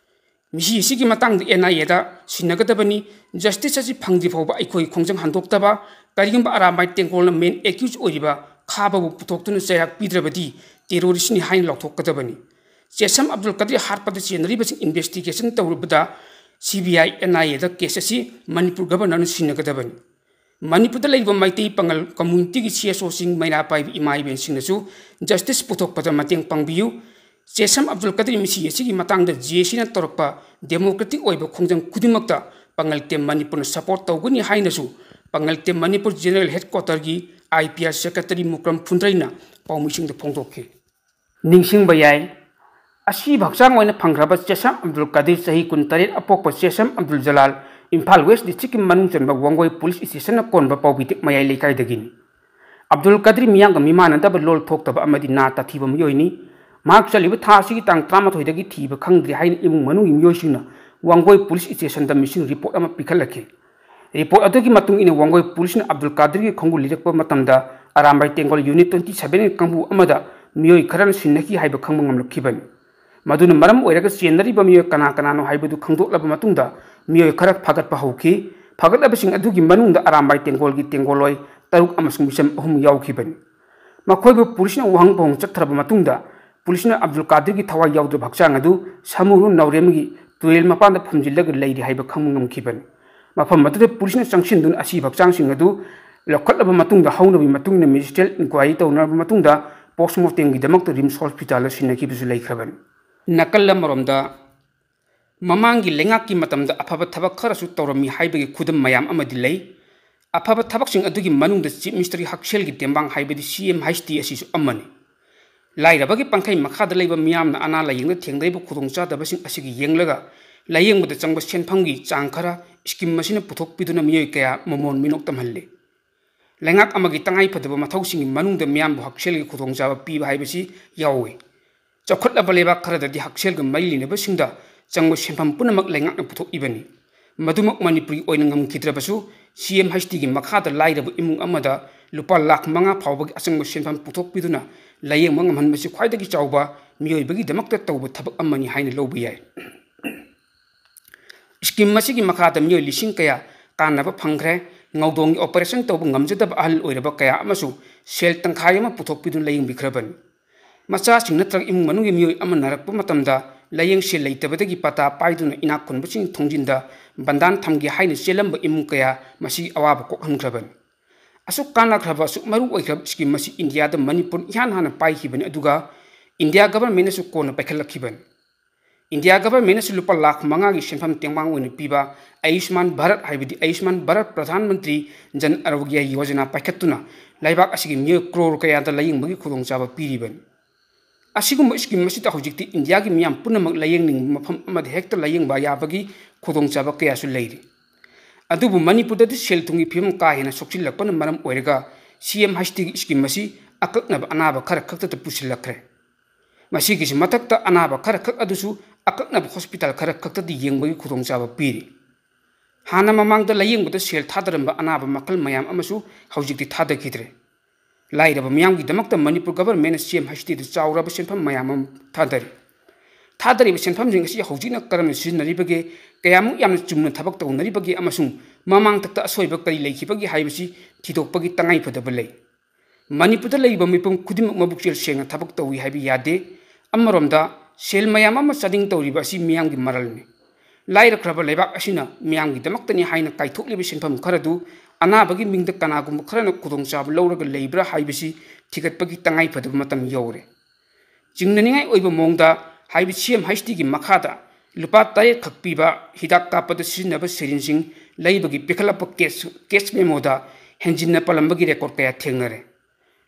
ꯃꯤꯁꯤ ꯑꯁꯤꯒꯤ ꯃꯇꯥꯡꯗ ꯑꯦꯟ ꯑꯥꯏ ꯑꯦꯗ ꯁꯤꯟꯅꯒꯗꯕꯅꯤ꯫ Justice ꯑꯁꯤ ꯐꯪꯗ꯭ꯔꯤ ꯐꯥꯎꯕ ꯑꯩꯈꯣꯏ ꯈꯣꯡꯖꯪ ꯍꯟꯗꯣꯛꯇꯕ, ꯀꯔꯤꯒꯨꯝꯕ ꯑꯔꯥꯝꯕꯥꯏ ꯇꯦꯡꯒꯣꯜꯅ ꯃꯦꯟ ꯑꯦꯀ꯭ꯌꯨꯖ ꯑꯣꯏꯔꯤꯕ ꯈꯥꯕꯕꯨ ꯄꯨꯊꯣꯛꯇꯨꯅ ꯆꯩꯔꯥꯛ ꯄꯤꯗ꯭ꯔꯕꯗꯤ terroristꯅꯤ ꯍꯥꯏꯅ ꯂꯥꯎꯊꯣꯛꯀꯗꯕꯅꯤ꯫ ꯆꯦꯁꯝ ꯑꯕꯗꯨꯜ ꯀꯥꯗꯤꯔ ꯍꯥꯠꯄꯗ ꯆꯦꯟꯅꯔꯤꯕꯁꯤꯡ investigation ꯇꯧꯔꯨꯕꯗ C B I, N I ꯑꯦꯗ case ꯑꯁꯤ ꯃꯅꯤꯄꯨꯔ ꯒꯚꯔꯅꯔꯅ ꯁꯤꯟꯅꯒꯗꯕꯅꯤ꯫ ꯃꯅꯤꯄꯨꯔꯗ ꯂꯩꯔꯤꯕ ꯃꯩꯇꯩ ꯄꯥꯉꯜ ꯀꯝꯃ꯭ꯌꯨꯅꯤꯇꯤꯒꯤ ꯁꯤ ꯑꯦꯁ ꯑꯣꯁꯤꯡ, ꯃꯩꯔꯥ ꯄꯥꯏꯕ ꯏꯃꯥ ꯏꯕꯦꯟꯁꯤꯡꯅꯁꯨ justice ꯄꯨꯊꯣꯛꯄꯗ ꯃꯇꯦꯡ ꯄꯥꯡꯕꯤꯌꯨ꯫ ꯆꯦꯁꯝ ꯑꯕꯗꯨꯜ ꯀꯥꯗꯤꯔ ꯃꯤꯁꯤ ꯑꯁꯤꯒꯤ ꯃꯇꯥꯡꯗ ꯖꯦ ꯑꯦ ꯁꯤꯅ ꯇꯧꯔꯛꯄ democratic ꯑꯣꯏꯕ ꯈꯣꯡꯖꯪ ꯈꯨꯗꯤꯡꯃꯛꯇ ꯄꯥꯉꯜ ꯇꯦꯝ ꯃꯅꯤꯄꯨꯔꯅ support ꯇꯧꯒꯅꯤ ꯍꯥꯏꯅꯁꯨ ꯄꯥꯉꯜ ꯇꯦꯝ ꯃꯅꯤꯄꯨꯔ ꯖꯦꯅꯔꯦꯜ ꯍꯦꯗꯀ꯭ꯋꯥꯇꯔꯒꯤ I P R secretary Mukram ꯐꯨꯟꯗ꯭ꯔꯩꯅ ꯄꯥꯎꯃꯤꯁꯤꯡꯗ ꯐꯣꯡꯗꯣꯛꯈꯤ꯫ ꯅꯤꯡꯁꯤꯡꯕ ꯌꯥꯏ, ꯑꯁꯤꯕ ꯍꯛꯆꯥꯡ ꯑꯣꯏꯅ ꯐꯪꯈ꯭ꯔꯕ ꯆꯦꯁꯝ ꯑꯕꯗꯨꯜ ꯀꯥꯗꯤꯔ, ꯆꯍꯤ ꯀꯨꯟꯇꯔꯦꯠ, ꯑꯄꯣꯛꯄ ꯆꯦꯁꯝ ꯑꯕꯗꯨꯜ ꯖꯂꯥꯜ, ꯏꯝꯐꯥꯜ ꯋꯦꯁ ꯗꯤꯁꯇ꯭ꯔꯤꯛꯀꯤ ꯃꯅꯨꯡ ꯆꯟꯕ ꯋꯥꯡꯒꯣꯏ ꯄꯨꯂꯤꯁ ꯁ꯭ꯇꯦꯁꯟꯅ ꯀꯣꯟꯕ ꯄꯥꯎꯕꯤꯇꯦꯛ ꯃꯌꯥꯏ ꯂꯩꯀꯥꯏꯗꯒꯤꯅꯤ꯫ ꯑꯕꯗꯨꯜ ꯀꯥꯗꯤꯔ ꯃꯤꯌꯥꯝꯒ ꯃꯤꯃꯥꯟꯅꯗꯕ, ꯂꯣꯜ ꯊꯣꯛꯇꯕ ꯑꯃꯗꯤ ꯅꯥ ꯇꯥꯊꯤꯕ ꯃꯤꯑꯣꯏꯅꯤ꯫ ꯃꯍꯥꯛ ꯆꯠꯂꯤꯕ ꯊꯥ ꯑꯁꯤꯒꯤ ꯇꯥꯡ ꯇꯔꯥꯃꯥꯊꯣꯏꯗꯒꯤ ꯊꯤꯕ ꯈꯪꯗ꯭ꯔꯤ ꯍꯥꯏꯅ ꯏꯃꯨꯡ ꯃꯅꯨꯡꯒꯤ ꯃꯤꯑꯣꯏꯁꯤꯡꯅ ꯋꯥꯡꯒꯣꯏ ꯄꯨꯂꯤꯁ ꯁ꯭ꯇꯦꯁꯟꯗ ꯃꯤꯁꯤꯡ ꯔꯤꯄꯣꯔꯠ ꯑꯃ ꯄꯤꯈꯠꯂꯛꯈꯤ꯫ ꯔꯤꯄꯣꯔꯠ ꯑꯗꯨꯒꯤ ꯃꯇꯨꯡ ꯏꯟꯅ ꯋꯥꯡꯒꯣꯏ ꯄꯨꯂꯤꯁꯅ ꯑꯕꯗꯨꯜ ꯀꯥꯗꯤꯔꯒꯤ ꯈꯣꯡꯒꯨꯜ ꯂꯤꯔꯛꯄ ꯃꯇꯝꯗ ꯑꯔꯥꯝꯕꯥꯏ ꯇꯦꯡꯒꯣꯜ ꯌꯨꯅꯤꯠ twenty seven ꯀꯥꯡꯕꯨ ꯑꯃꯗ ꯃꯤꯑꯣꯏ ꯈꯔꯅ ꯁꯤꯟꯅꯈꯤ ꯍꯥꯏꯕ ꯈꯪꯕ ꯉꯝꯂꯛꯈꯤꯕꯅꯤ꯫ ꯃꯗꯨꯅ ꯃꯔꯝ ꯑꯣꯏꯔꯒ ꯆꯦꯟꯅꯔꯤꯕ ꯃꯤꯑꯣꯏ ꯀꯅꯥ ꯀꯅꯥꯅꯣ ꯍꯥꯏꯕꯗꯨ ꯈꯪꯗꯣꯛꯂꯕ ꯃꯇꯨꯡꯗ ꯃꯤꯑꯣꯏ ꯈꯔ ꯐꯥꯒꯠꯄ ꯍꯧꯈꯤ꯫ ꯐꯥꯒꯠꯂꯕꯁꯤꯡ ꯑꯗꯨꯒꯤ ꯃꯅꯨꯡꯗ ꯑꯔꯥꯝꯕꯥꯏ ꯇꯦꯡꯒꯣꯜꯒꯤ ꯇꯦꯡꯒꯣꯜꯂꯣꯏ ꯇꯔꯨꯛ ꯑꯃꯁꯨꯡ ꯃꯤꯆꯝ ꯑꯍꯨꯝ ꯌꯥꯎꯈꯤꯕꯅꯤ꯫ ꯃꯈꯣꯏꯕꯨ ꯄꯨꯂꯤꯁꯅ ꯋꯥꯍꯪ ꯄꯥꯎꯍꯪ ꯆꯠꯊꯔꯕ ꯃꯇꯨꯡꯗ ꯄꯨꯂꯤꯁꯅ ꯑꯕꯗꯨꯜ ꯀꯥꯗꯤꯔꯒꯤ ꯊꯋꯥꯏ ꯌꯥꯎꯗ꯭ꯔꯕ ꯍꯛꯆꯥꯡ ꯑꯗꯨ ꯁꯃꯨꯔꯨ ꯅꯥꯎꯔꯦꯝꯒꯤ ꯇꯨꯔꯦꯜ ꯃꯄꯥꯟꯗ ꯐꯨꯝꯖꯤꯜꯂꯒ ꯂꯩꯔꯤ ꯍꯥꯏꯕ ꯈꯪꯕ ꯉꯝꯈꯤꯕꯅꯤ꯫ ꯃꯐꯝ ꯑꯗꯨꯗ ꯄꯨꯂꯤꯁꯅ ꯆꯪꯁꯤꯟꯗꯨꯅ ꯑꯁꯤꯕ ꯍꯛꯆꯥꯡꯁꯤꯡ ꯑꯗꯨ ꯂꯧꯈꯠꯂꯕ ꯃꯇꯨꯡꯗ ꯍꯧꯅꯕꯤ ꯃꯇꯨꯡ ꯏꯟꯅ ꯃꯦꯖꯤꯁꯇ꯭ꯔꯦꯠ ꯏꯟꯀ꯭ꯋꯥꯏꯔꯤ ꯇꯧꯅꯔꯕ ꯃꯇꯨꯡꯗ ꯄꯣꯁꯃꯣꯔꯇꯦꯝꯒꯤꯗꯃꯛꯇ ꯔꯤꯝꯁ ꯍꯣꯁꯄꯤꯇꯥꯜꯗ ꯁꯤꯟꯅꯈꯤꯕꯁꯨ ꯂꯩꯈ꯭ꯔꯕꯅꯤ꯫ ꯅꯥꯀꯜ ꯑꯃꯔꯣꯝꯗ ꯃꯃꯥꯡꯒꯤ ꯂꯩꯉꯥꯛꯀꯤ ꯃꯇꯝꯗ ꯑꯐꯕ ꯊꯕꯛ ꯈꯔꯁꯨ ꯇꯧꯔꯝꯃꯤ ꯍꯥꯏꯕꯒꯤ ꯈꯨꯗꯝ ꯃꯌꯥꯝ ꯑꯃꯗꯤ ꯂꯩ꯫ ꯑꯐꯕ ꯊꯕꯛꯁꯤꯡ ꯑꯗꯨꯒꯤ ꯃꯅꯨꯡꯗ ꯆꯤꯐ ꯃꯤꯅꯤꯁꯇꯔꯒꯤ ꯍꯛꯁꯦꯜꯒꯤ ꯇꯦꯡꯕꯥꯡ ꯍꯥꯏꯕꯗꯤ ꯁꯤ ꯑꯦꯝ ꯍꯩꯆ ꯇꯤ ꯑꯁꯤꯁꯨ ꯑꯃꯅꯤ꯫ ꯂꯥꯏꯔꯕꯒꯤ ꯄꯥꯡꯈꯩ ꯃꯈꯥꯗ ꯂꯩꯕ ꯃꯤꯌꯥꯝꯅ ꯑꯅꯥ ꯂꯥꯏꯌꯦꯡꯗ ꯊꯦꯡꯅꯔꯤꯕ ꯈꯨꯗꯣꯡꯆꯥꯗꯕꯁꯤꯡ ꯑꯁꯤꯒꯤ ꯌꯦꯡꯂꯒ ꯂꯥꯏꯌꯦꯡꯕꯗ ꯆꯪꯕ ꯁꯦꯟꯐꯝꯒꯤ ꯆꯥꯡ ꯈꯔ ꯁ꯭ꯀꯤꯝ ꯑꯁꯤꯅ ꯄꯨꯊꯣꯛꯄꯤꯗꯨꯅ ꯃꯤꯑꯣꯏ ꯀꯌꯥ ꯃꯃꯣꯟ ꯃꯤꯅꯣꯛ ꯇꯝꯍꯜꯂꯤ꯫ ꯂꯩꯉꯥꯛ ꯑꯃꯒꯤ ꯇꯉꯥꯏ ꯐꯗꯕ ꯃꯊꯧꯁꯤꯡꯒꯤ ꯃꯅꯨꯡꯗ ꯃꯤꯌꯥꯝꯕꯨ ꯍꯛꯁꯦꯜꯒꯤ ꯈꯨꯗꯣꯡꯆꯥꯕ ꯄꯤꯕ ꯍꯥꯏꯕꯁꯤ ꯌꯥꯎꯏ꯫ ꯆꯥꯎꯈꯠꯂꯕ ꯂꯩꯕꯥꯛ ꯈꯔꯗꯗꯤ ꯍꯛꯁꯦꯜꯒ ꯃꯔꯤ ꯂꯩꯅꯕꯁꯤꯡꯗ ꯆꯪꯕ ꯁꯦꯟꯐꯝ ꯄꯨꯝꯅꯃꯛ ꯂꯩꯉꯥꯛꯅ ꯄꯨꯊꯣꯛꯏꯕꯅꯤ꯫ ꯃꯗꯨꯃꯛ ꯃꯅꯤꯄꯨꯔꯒꯤ ꯑꯣꯏꯅ ꯉꯝꯈꯤꯗ꯭ꯔꯕꯁꯨ, ꯁꯤ ꯑꯦꯝ ꯍꯩꯆ ꯇꯤꯒꯤ ꯃꯈꯥꯗ ꯂꯥꯏꯔꯕ ꯏꯃꯨꯡ ꯑꯃꯗ ꯂꯨꯄꯥ ꯂꯥꯈ ꯃꯉꯥ ꯐꯥꯎꯕꯒꯤ ꯑꯆꯪꯕ ꯁꯦꯟꯐꯝ ꯄꯨꯊꯣꯛꯄꯤꯗꯨꯅ ꯂꯥꯏꯌꯦꯡꯕ ꯉꯝꯍꯟꯕꯁꯤ ꯈ꯭ꯋꯥꯏꯗꯒꯤ ꯆꯥꯎꯕ ꯃꯤꯑꯣꯏꯕꯒꯤꯗꯃꯛꯇ ꯇꯧꯕ ꯊꯕꯛ ꯑꯃꯅꯤ ꯍꯥꯏꯅ ꯂꯧꯕ ꯌꯥꯏ꯫ ꯁ꯭ꯀꯤꯝ ꯑꯁꯤꯒꯤ ꯃꯈꯥꯗ ꯃꯤꯑꯣꯏ ꯂꯤꯁꯤꯡ ꯀꯌꯥ ꯀꯥꯟꯅꯕ ꯐꯪꯈ꯭ꯔꯦ꯫ ꯉꯧꯗꯣꯡꯒꯤ ꯑꯣꯄꯔꯦꯁꯟ ꯇꯧꯕ ꯉꯝꯖꯗꯕ ꯑꯍꯜ ꯑꯣꯏꯔꯕ ꯀꯌꯥ ꯑꯃꯁꯨ ꯁꯦꯜ ꯇꯪꯈꯥꯏ ꯑꯃ ꯄꯨꯊꯣꯛꯄꯤꯗꯨꯅ ꯂꯥꯏꯌꯦꯡꯕꯤꯈ꯭ꯔꯕꯅꯤ꯫ ꯃꯆꯥꯁꯤꯡ ꯅꯠꯇ꯭ꯔꯒ ꯏꯃꯨꯡ ꯃꯅꯨꯡꯒꯤ ꯃꯤꯑꯣꯏ ꯑꯃ ꯅꯥꯔꯛꯄ ꯃꯇꯝꯗ ꯂꯥꯏꯌꯦꯡ ꯁꯦꯜ ꯂꯩꯇꯕꯗꯒꯤ ꯄꯇꯥ ꯄꯥꯏꯗꯨꯅ ꯏꯅꯥꯛ ꯈꯨꯟꯕꯁꯤꯡꯒꯤ ꯊꯣꯡꯖꯤꯟꯗ ꯕꯟꯗꯥꯟ ꯊꯝꯒꯦ ꯍꯥꯏꯅ ꯆꯦꯜꯂꯝꯕ ꯏꯃꯨꯡ ꯀꯌꯥ ꯃꯁꯤ ꯑꯋꯥꯕ ꯀꯣꯛꯍꯟꯈ꯭ꯔꯕꯅꯤ꯫ ꯑꯁꯨꯛ ꯀꯥꯟꯅꯈ꯭ꯔꯕ, ꯑꯁꯨꯛ ꯃꯔꯨ ꯑꯣꯏꯈ꯭ꯔꯕ ꯁ꯭ꯀꯤꯝ ꯑꯁꯤ ꯏꯟꯗꯤꯌꯥꯗ ꯃꯅꯤꯄꯨꯔꯅ ꯏꯍꯥꯟ ꯍꯥꯟꯅ ꯄꯥꯏꯈꯤꯕꯅꯤ, ꯑꯗꯨꯒ ꯏꯟꯗꯤꯌꯥ ꯒꯚꯔꯟꯃꯦꯟꯅꯁꯨ ꯀꯣꯟꯅ ꯄꯥꯏꯈꯠꯂꯛꯈꯤꯕꯅꯤ꯫ ꯏꯟꯗꯤꯌꯥ ꯒꯚꯔꯟꯃꯦꯟꯅꯁꯨ ꯂꯨꯄꯥ ꯂꯥꯈ ꯃꯉꯥꯒꯤ ꯁꯦꯟꯐꯝ ꯇꯦꯡꯕꯥꯡ ꯑꯣꯏꯅ ꯄꯤꯕ ꯑꯌꯨꯁꯃꯥꯟ ꯚꯥꯔꯠ, ꯍꯥꯏꯕꯗꯤ ꯑꯌꯨꯁꯃꯥꯟ ꯚꯥꯔꯠ ꯄ꯭ꯔꯙꯥꯟ ꯃꯟꯇ꯭ꯔꯤ ꯖꯟ ꯑꯔꯣꯒ꯭ꯌ ꯌꯣꯖꯅꯥ ꯄꯥꯏꯈꯠꯇꯨꯅ ꯂꯩꯕꯥꯛ ꯑꯁꯤꯒꯤ ꯃꯤꯑꯣꯏ ꯀ꯭ꯔꯣꯔ ꯀꯌꯥꯗ ꯂꯥꯏꯌꯦꯡꯕꯒꯤ ꯈꯨꯗꯣꯡꯆꯥꯕ ꯄꯤꯔꯤꯕꯅꯤ꯫ ꯑꯁꯤꯒꯨꯝꯕ ꯁ꯭ꯀꯤꯝ ꯑꯁꯤꯗ ꯍꯧꯖꯤꯛꯇꯤ ꯏꯟꯗꯤꯌꯥꯒꯤ ꯃꯤꯌꯥꯝ ꯄꯨꯝꯅꯃꯛ ꯂꯥꯌꯦꯡꯅꯤꯡꯕ ꯃꯐꯝ ꯑꯃꯗ ꯍꯦꯛꯇ ꯂꯥꯌꯦꯡꯕ ꯌꯥꯕꯒꯤ ꯈꯨꯗꯣꯡꯆꯥꯕ ꯀꯌꯥꯁꯨ ꯂꯩꯔꯤ꯫ ꯑꯗꯨꯕꯨ ꯃꯅꯤꯄꯨꯔꯗꯗꯤ ꯁꯦꯜ ꯊꯨꯝꯒꯤ ꯐꯤꯕꯝ ꯀꯥ ꯍꯦꯟꯅ ꯁꯣꯛꯆꯤꯜꯂꯛꯄꯅ ꯃꯔꯝ ꯑꯣꯏꯔꯒ ꯁꯤ ꯑꯦꯝ ꯍꯩꯁ ꯇꯤꯒꯤ ꯁ꯭ꯀꯤꯝ ꯑꯁꯤ ꯑꯀꯛꯅꯕ ꯑꯅꯥꯕ ꯈꯔ ꯈꯛꯇꯗ ꯄꯨꯁꯤꯜꯂꯛꯈ꯭ꯔꯦ꯫ ꯃꯁꯤꯒꯤꯁꯨ ꯃꯊꯛꯇ ꯑꯅꯥꯕ ꯈꯔ ꯈꯛ ꯑꯗꯨꯁꯨ ꯑꯀꯛꯅꯕ ꯍꯣꯁꯄꯤꯇꯥꯜ ꯈꯔ ꯈꯛꯇꯗꯤ ꯌꯦꯡꯕꯒꯤ ꯈꯨꯗꯣꯡꯆꯥꯕ ꯄꯤꯔꯤ꯫ ꯍꯥꯟꯅ ꯃꯃꯥꯡꯗ ꯂꯥꯌꯦꯡꯕꯗ ꯁꯦꯜ ꯊꯥꯗꯔꯝꯕ ꯑꯅꯥꯕ ꯃꯈꯜ ꯃꯌꯥꯝ ꯑꯃꯁꯨ ꯍꯧꯖꯤꯛꯇꯤ ꯊꯥꯗꯈꯤꯗ꯭ꯔꯦ꯫ ꯂꯥꯏꯔꯕ ꯃꯤꯌꯥꯝꯒꯤꯗꯃꯛꯇ ꯃꯅꯤꯄꯨꯔ ꯒꯚꯔꯟꯃꯦꯟꯠꯅ ꯁꯤ ꯑꯦꯝ ꯍꯩꯁ ꯇꯤꯗ ꯆꯥꯎꯔꯕ ꯁꯦꯟꯐꯝ ꯃꯌꯥꯝ ꯑꯃ ꯊꯥꯗꯔꯤ꯫ ꯊꯥꯗꯔꯤꯕ ꯁꯦꯟꯐꯝꯁꯤꯡ ꯑꯁꯤ ꯍꯧꯖꯤꯛꯅ ꯀꯔꯝꯅ ꯁꯤꯖꯤꯟꯅꯔꯤꯕꯒꯦ, ꯀꯌꯥꯃꯨꯛ ꯌꯥꯝꯅ ꯆꯨꯝꯅ ꯊꯕꯛ ꯇꯧꯅꯔꯤꯕꯒꯦ ꯑꯃꯁꯨꯡ ꯃꯃꯥꯡꯊꯛꯇ ꯑꯁꯣꯏꯕ ꯀꯔꯤ ꯂꯩꯈꯤꯕꯒꯦ ꯍꯥꯏꯕꯁꯤ ꯊꯤꯗꯣꯛꯄꯒꯤ ꯇꯉꯥꯏꯐꯗꯕ ꯂꯩ꯫ ꯃꯅꯤꯄꯨꯔꯗ ꯂꯩꯔꯤꯕ ꯃꯤꯄꯨꯝ ꯈꯨꯗꯤꯡꯃꯛ ꯃꯕꯨꯛꯆꯦꯜ ꯁꯦꯡꯅ ꯊꯕꯛ ꯇꯧꯏ ꯍꯥꯏꯕ ꯌꯥꯗꯦ꯫ ꯑꯃꯔꯣꯝꯗ ꯁꯦꯜ ꯃꯌꯥꯝ ꯑꯃ ꯆꯥꯗꯤꯡ ꯇꯧꯔꯤꯕ ꯑꯁꯤ ꯃꯤꯌꯥꯝꯒꯤ ꯃꯔꯜꯅꯤ꯫ ꯂꯥꯏꯔꯈ꯭ꯔꯕ ꯂꯩꯕꯥꯛ ꯑꯁꯤꯅ ꯃꯤꯌꯥꯝꯒꯤꯗꯃꯛꯇꯅꯤ ꯍꯥꯏꯅ ꯀꯥꯏꯊꯣꯛꯂꯤꯕ ꯁꯦꯟꯐꯝ ꯈꯔꯗꯨ ꯑꯅꯥꯕꯒꯤ ꯃꯤꯡꯗ ꯀꯅꯥꯒꯨꯝꯕ ꯈꯔꯅ ꯈꯨꯗꯣꯡꯆꯥꯕ ꯂꯧꯔꯒ ꯂꯩꯕ꯭ꯔꯥ ꯍꯥꯏꯕꯁꯤ ꯊꯤꯒꯠꯄꯒꯤ ꯇꯉꯥꯏꯐꯗꯕ ꯃꯇꯝ ꯌꯧꯔꯦ꯫ ꯆꯤꯡꯅꯅꯤꯡꯉꯥꯏ ꯑꯣꯏꯕ ꯃꯑꯣꯡꯗ ꯍꯥꯏꯕꯗꯤ ꯁꯤ ꯑꯦꯝ ꯍꯩꯁ ꯇꯤꯒꯤ ꯃꯈꯥꯗ ꯂꯨꯄꯥ ꯇꯔꯦꯠ ꯈꯛ ꯄꯤꯕ ꯍꯤꯗꯥꯛ ꯀꯥꯞꯄꯗ ꯁꯤꯖꯤꯟꯅꯕ ꯁꯤꯔꯤꯟꯁꯤꯡ ꯂꯩꯕꯒꯤ ꯄꯤꯈꯠꯂꯛꯄ ꯀꯦꯁ, ꯀꯦꯁ ꯃꯦꯃꯣꯗ ꯍꯦꯟꯖꯤꯟꯅ ꯄꯜꯂꯝꯕꯒꯤ ꯔꯦꯀꯣꯔꯗ ꯀꯌꯥ ꯊꯦꯡꯅꯔꯦ꯫